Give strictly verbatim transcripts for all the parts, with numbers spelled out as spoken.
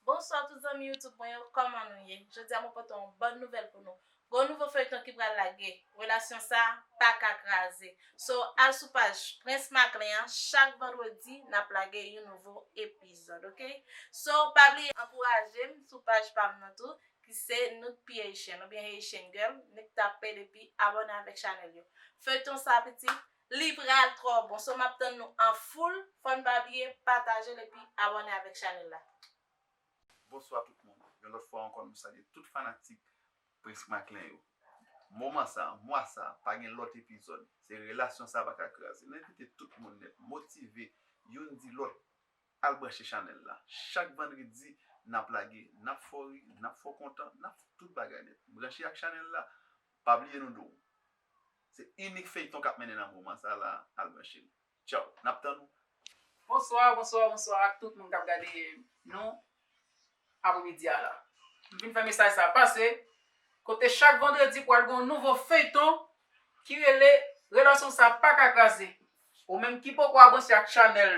Bonswa tout zanmi YouTube mwen yo, kòman nou ye? Jodi a mwen pote yon bòn nouvèl pou nou. Gon nouvo feyton ki pral lage. Relasyon sa pa ka kraze. So, al sou paj Prince Macklin an, chak vandredi n ap lage yon nouvo epizòd, oke? So, pa bliye ankouraje m sou paj pa m nan tou, ki se Nout Pi Haitian oubyen Haitian Girl, nik tape l epi abòne avèk chanèl yo. Feyton sa piti, li pral twò bon. So, m ap tann nou an full. Fò n pa bliye pataje l epi abòne avèk chanèl la. Bonswa tout moun. Yon lòt fwa ankò, nou salye tout fanatik Prince Macklin yo. Moman sa, mwa sa, pa gen lòt epizòd. Se relasyon sa pa ka kraze. Nou envite tout moun nèt, motive, youn di lòt, al branche chanèl la. Chak vandredi, n ap lage, n ap fè w ri, n ap fè w kontan, n ap tout bagay nèt. Branche ak chanèl la, pa bliye nou di w. Se inik feyton k ap mennen nan moman sa la, al branche l. Tchaw, n ap tann ou. Bonswa, bonswa, bonswa ak tout moun k ap gade nou apremidi a la. M vin fè mesaj sa pase, kote chak vandredi pral gen yon nouvo feyton ki rele Relasyon sa pa ka kraze. Ou menm ki poko abòne ak chanèl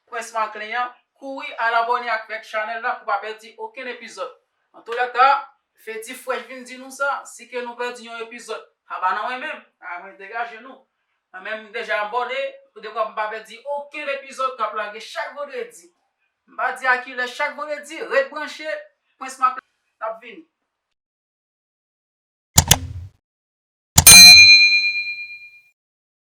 Prince Macklin an, kouri al abòne avèk chanèl la pou pa pèdi okenn epizòd. Antoulèka, Fedi Fresh vin di nou sa, si ke nou pèdi yon epizòd, a pa nan mwen menm, a mwen degaje nou. Mwen menm m deja abòne, pou de fwa m pa pèdi okenn epizòd k ap lage chak vandredi. M pa di a kilè, chak vandredi, ret branche, Prince Macklin ap vini.